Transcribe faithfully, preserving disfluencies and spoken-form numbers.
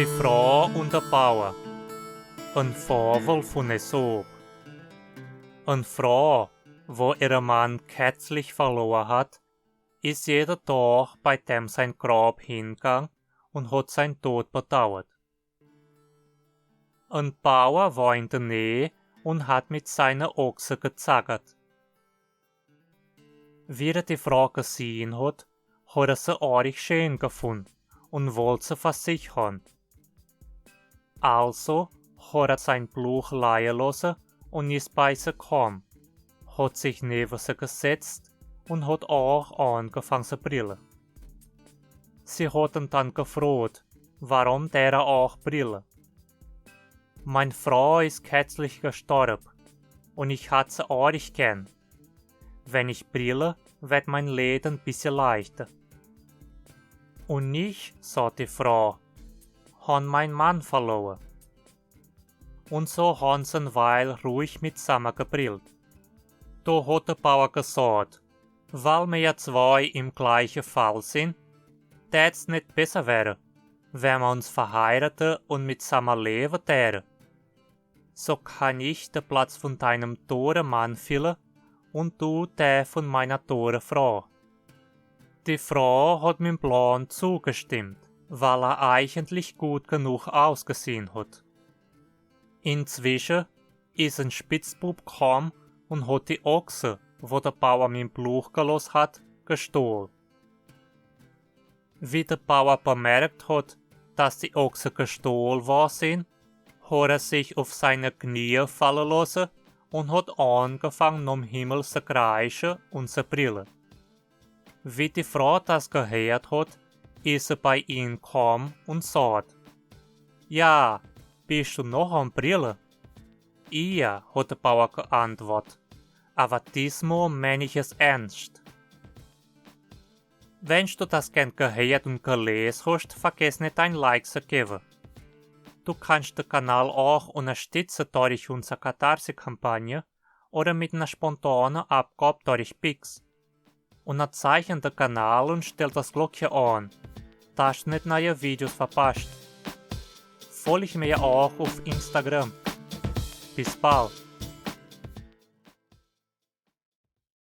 Die Frau und der Bauer. Ein Fabel von Aesop. Eine Frau, wo ihren Mann kürzlich verloren hat, ist jeden Tag bei dem sein Grab hingegangen und hat seinen Tod bedauert. Ein Bauer war in der Nähe und hat mit seinen Ochsen gezackert. Wie er die Frau gesehen hat, hat er sie arg schön gefunden und wollte sie für sich haben. Also hat er seinen Pflug liegen lassen und ist bei sie gekommen, hat sich neben sie gesetzt und hat auch angefangen zu brüllen. Sie hat ihn dann gefragt, warum er auch brüllt. Meine Frau ist kürzlich gestorben und ich hätte sie arg gern. Wenn ich brülle, wird mein Leid ein bisschen leichter. Und ich, sagt die Frau, habe meinen Mann verloren. Und so haben sie eine Weile ruhig zusammen gebrüllt. Da hat der Bauer gesagt: Weil wir ja zwei im gleichen Fall sind, täte es nicht besser werden, wenn wir uns verheiraten und zusammen leben täten? So kann ich den Platz von deinem toten Mann füllen und du den von meiner toten Frau. Die Frau hat meinem Plan zugestimmt, weil er eigentlich gut genug ausgesehen hat. Inzwischen ist ein Spitzbub gekommen und hat die Ochsen, wo der Bauer meinem Pflug gelassen hat, gestohlen. Wie der Bauer bemerkt hat, dass die Ochsen gestohlen worden sind, hat er sich auf seine Knie fallen lassen und hat angefangen, nach dem Himmel zu kreischen und zu brüllen. Wie die Frau das gehört hat, ist sie bei ihn gekommen und sagt: Ja, bist du noch am Brüllen? Ja, hat der Bauer geantwortet, aber diesmal meine ich es ernst. Wenn du das gern gehört und gelesen hast, vergiss nicht, ein Like zu geben. Du kannst den Kanal auch unterstützen durch unsere Katharsis-Kampagne oder mit einer spontanen Abgabe durch Pix. Und dann zeichne den Kanal und stell das Glöckchen an, dass du nicht neue Videos verpasst. Folge mir auch auf Instagram. Bis bald.